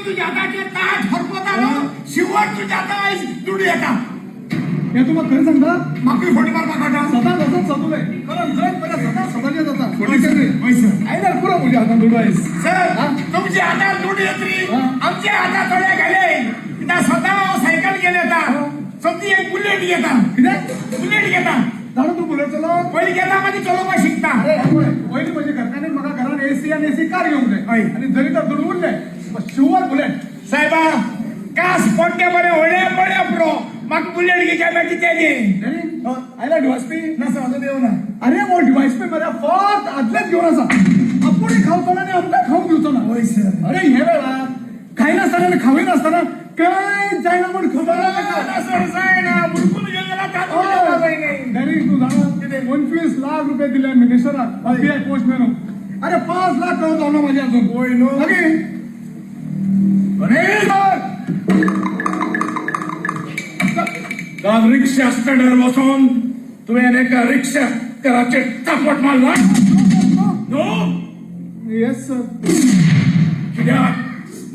तुझ्या हाताचे ताट हरपता न्हू, शिवर तुझ्या हाता आयज दुडू येता. हे तुका खरें सांगता. म्हाका फोटी मारपाक कळटा. सदांच असोच सदुले खरं जैत बरें सदांच सदांच जाता. हय सर. आयल्यार पुरो म्हज्या हातान दुडू आयज. सर, तुमच्या हातात दुडू येतली, हा. आमच्या हातात थोडे घाले. कित्याक स्वता हांव सायकल घेवन येता, समजी एक बुलेट घेता. कितें? बुलेट घेता. जाणा तूं बुलेट चलोवंक? पयलीं घेता, मागीर चलोवपाक शिकता. अरे पळय, पयलीं म्हज्या घरकान्नीन म्हाका घरान एसी आनी एसी कार घेवंक जाय. हय. आनी जरी तर दुडू उरले, शुवर बुलेट. साहेबा, कास पोट्टे बरे व्हडले बरे पुरो, म्हाका बुलेट घेवच्या मागीर कितें दी. आयला डिवायसपी? ना सर, अजून येवना. अरे हो डिवायसपी मरे फक्त आदलेच घेवन आसा. आपूण खावचो ना आनी आमकां खावंक दिवचो ना. हय सर. अरे हे वेळार खायनासतना आनी खावयनासतना काय जायना म्हूण खबर ना ताका. ना सर, जायना बुडकून घेवन जाल्यार तातूंत घेवपा जायना. डॅडी, तूं जाणा कितें, 25 लाख रुपये दिले मिनिस्टराक पी I post मेळून. अरे 5 लाख कळत जावना माझे अजून. होय न्हू. मागीर. गणेश, काल रिक्षा स्टँडार वचून तुवें एका रिक्षाकाराचेर चापट मारला न्हू? Yes sir. कित्याक?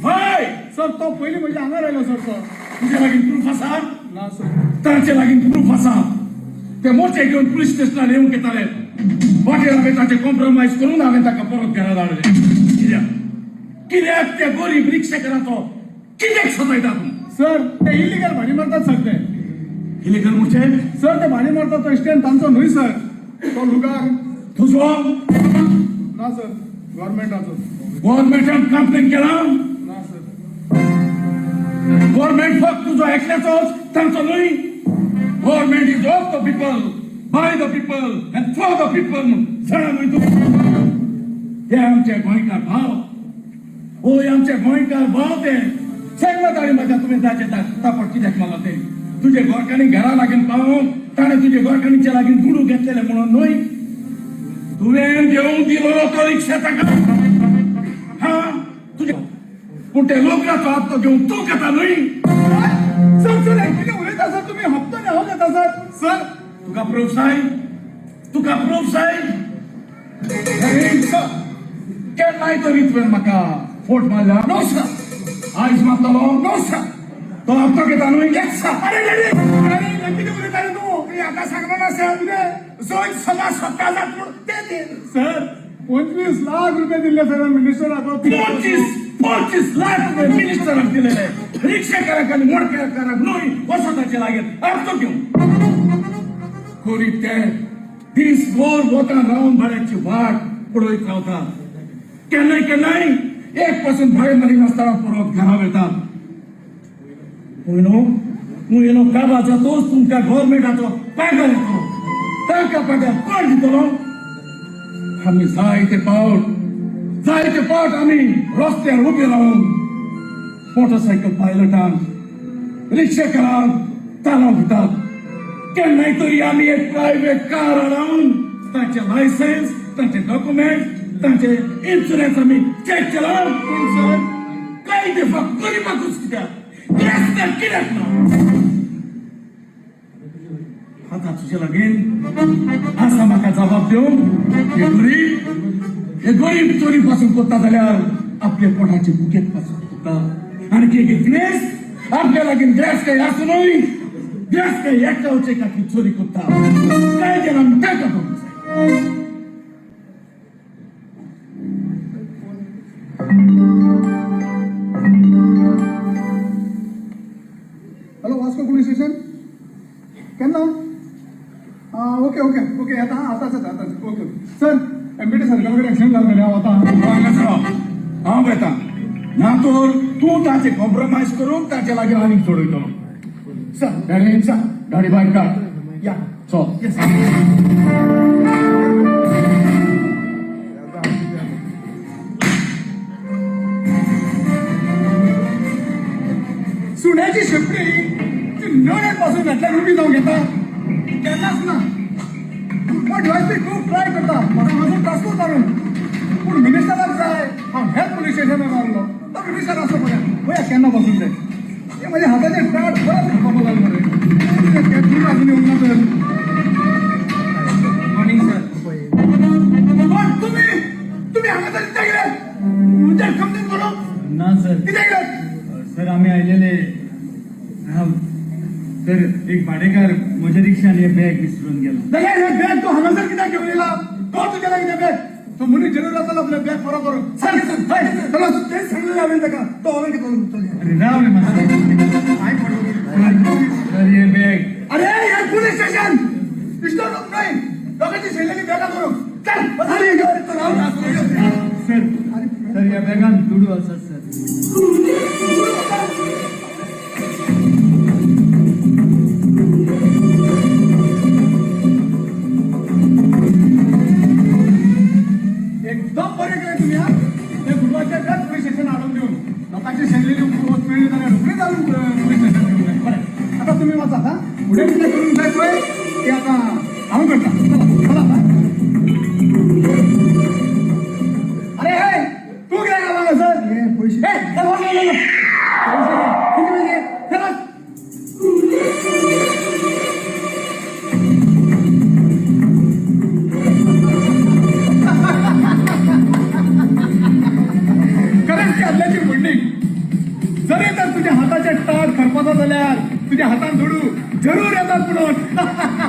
वय? सर, तो पयलीं म्हज्या आंगार आयलो सर तो. तुज्या लागीं प्रूफ आसा? ना सर. तांचे लागीं प्रूफ आसा. ते मोर्चे घेवन पुलीस स्टेशनार येवंक येताले. वाटेर हांवें ताचे कॉम्प्रोमायज करून हांवें ताका परत घरा धाडले. कित्याक? कित्याक त्या गरीब रिक्षाकाराचो कित्याक सतायता तूं? सर, ते इलिगल भाडी मारतात सर ते. इलिगल म्हणजे? सर, ते भाडी मारतात तो स्टँड तांचो न्हय सर, तो लुगार. तुजो? ना सर, गव्हर्मेंटाचो. गव्हर्मेंटान कंप्लेन केला? ना सर. गव्हर्मेंट फक्त तुजो एकल्याचोच, तांचो न्हय. Government is of the people, by the people and for the people. जाणा न्हय तूं? हे आमचे गोंयकार भाव, होय, आमचे गोंयकार भाव ते. सांगला ताणें म्हाका, तुवें ताचे तापट कित्याक मारला ते. तुजे गोरकांनी घरा लागीं पावोवन ताणें तुजे गोरकांनीच्या लागीं दुडू घेतलेले म्हणून न्हय? तुवें घेवन दिलो तो रिक्षा ताका. हा, तुजे पूण ते लोकांचो हप्तो घेवन तूं घेता न्हय? सर, सर, हे कितें उलयता सर तुमी? हप्तो न्ही हांव घेता सर, सर. तुका प्रूफ जाय? तुका प्रूफ जाय? सर. केन्नाय तरी तुवें म्हाका फोट मारल्या? No sir. आयज मारतलो? No sir. तो हप्तो घेता न्हय? Yes sir. अरे डॅडी, अरे हे कितें उलयता रे तूं? तुम्ही आता सांगलो ना सर, जोड सदा स्वतः जात म्हणून ते दे. सर, 25 लाख रुपये दिले सर मिनिस्टराक. 25 25 लाख रुपये मिनिस्टराक दिलेले रिक्षाकाराक आनी मोडकेकाराक न्हय. वसताचे लागीं हप्तो घेवन गरीब ते दीसभर वतान रावन भाड्याची वाट पळयत रावता. केन्नाय केन्नाय एक पासून भाडें मारिनासतना परत घरा वतात. पयलो म्हयनो काबार जातोच तुमकां गव्हर्मेंटाचो पगार येतलो. तांकां पगार कोण दितलो? आमी जायते पावट, जायते पावट आमी रस्त्यार उबे रावन मोटरसायकल पायलटांक, रिक्षाकारांक तालांव दितात. केन्नाय तरी आमी एक प्रायव्हेट कार हाडून तांचे लायसन्स, तांचे डॉक्युमेंट, तांचे इन्शुरन्स आमी चेक केला. पूण सर, काय ते फक्त गरिबाकूच कित्याक, गिरेस्ताक कित्याक ना? आता तुझे लागीं आसा म्हाका जबाब दिवंक? हे गरीब, हे गरीब चोरी पासून करता जाल्यार आपले पोटाचे भुकेक पासून करता. आनी एक ग्रेस आपल्या लागीं ग्रेस काही आसूनय ग्रेस काही एकटावचे खातीर चोरी करता. काय जेन्ना आमी तांकां करूंक जाय. Hello, Vasco police station. केन्ना? आं, ओके ओके ओके, येता आतांच येता, आतांच. ओके सर, एमबीटी सर्कल कडेन एक्सिडंट जालो मरे, हांव वता. हांगासर राव. हांव येता. ना तर तूं ताचे कॉम्प्रोमायज करून ताचे लागीं आनीक सोडयतलो. सर. गाडी, गाडी भायर काड. या. चल. येस. सुण्याची शेपडी ती नळेत पासून घातल्यार उबी जावंक येता? केन्नाच ना. पण डिवायसी खूब ट्राय करता म्हाका हांगासून ट्रान्सफर मारून, पूण मिनिस्टराक जाय हांव हेच पुलीस स्टेशनार मारलो. तो मिनिस्टर आसलो पळय, पळया केन्ना पासून ते. हे म्हज्या हाताचे टाट परत खावपाक लागलो मरे. दूर अजून येवंक ना तर. Morning sir. पण तुम्ही, तुम्ही हांगा तरी कित्याक गेले? म्हणजे कंप्लेन करू. ना सर. कित्याक गेले? सर आम्ही आयलेले. राव सर, एक भाडेकार म्हज्या रिक्षान हे बॅग विसरून गेला. जाल्यार हे बॅग तूं हांगासर कित्याक घेवन येयला? कोण तुज्या लागीं तें बॅग? तो मनीस जनरल जातालो आपलें बॅग परत करून. चल चल, तेच सांगलें हांवें ताका. तो व्हरून घेतलो. चल. अरे राव रे मातसो. काय पडलो? सर, हे बॅग. अरे, हे पोलीस स्टेशन इस्टोर न्हय लोकांची शेणलेली बॅगां करूंक. चल, अरे, राव. सर, सर, ह्या बॅगान दुडू आसात सर. एकदम बरे केले तुम्ही. हा, ते गुरुवारच्या त्याच पोलीस स्टेशन हाडून दिवन लोकांची शेणलेली वस्त मेळ्ळी जाल्यार रोखडीच हाडून पोलीस स्टेशन घेवन जाय. बरें, आता तुम्ही वचात. हा, फुडें कितें करूंक जाय पळय ते आतां हांव करता. चला चला. हा. अरे हे, तूं कितें घाला हांगासर? हे पयशे, हे चल, वच, वच, वच. पयशे घे. किती पयशे? चल, वच. खरेंच ती आदल्याची म्हणणी, जरी तर तुझ्या हाताचे टाळ खरपता जाल्यार तुझ्या हातान दुडू जरूर येतात म्हणून.